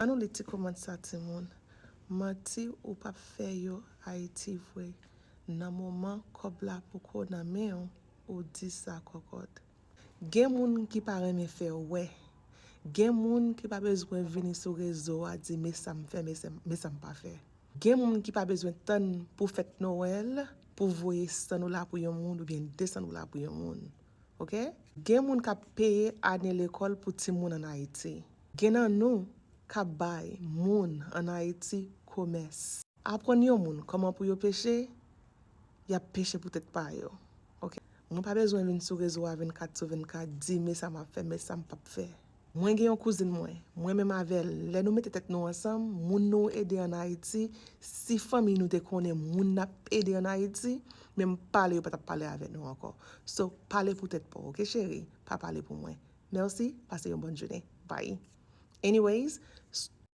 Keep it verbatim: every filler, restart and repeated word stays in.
An nou li ti kòmantè sa timoun. Manti ou p ap fè yo Ayiti vre. Nan moman kòb la poko nan men w, ou di sa kòkòt. Gen moun ki pa renmen fè w wè. Gen moun ki pa bezwen vini sou rezo a di men sa m fè, men sa m pa fè. Gen moun ki pa bezwen tann pou fèt Nwèl pou voye san dola pou yon moun oubyen de san dola pou yon moun. Oke? Gen moun k ap peye ane lekòl pou timoun ann Ayiti. Gen nan nou k ap bay moun ann Ayiti komès. Aprann yon moun kòman pou yo peche, y ap peche pou tèt pa yo. Oke? Mwen pa bezwen vin sou rezo a vennkat sou vennkat di men sa m ap fè, men sa m p ap fè. Mwen gen yon kouzin mwen, mwen menm avè l, lè nou mete tèt nou ansanm, moun nou ede ann Ayiti, si fanmi nou te konnen moun n ap ede ann Ayiti, menm pale yo pa t ap pale avèk nou ankò. So, pale pou tèt pa w, oke cheri? Pa pale pou mwen. Mèsi, pase yon bòn jounen. Bye. Anyways,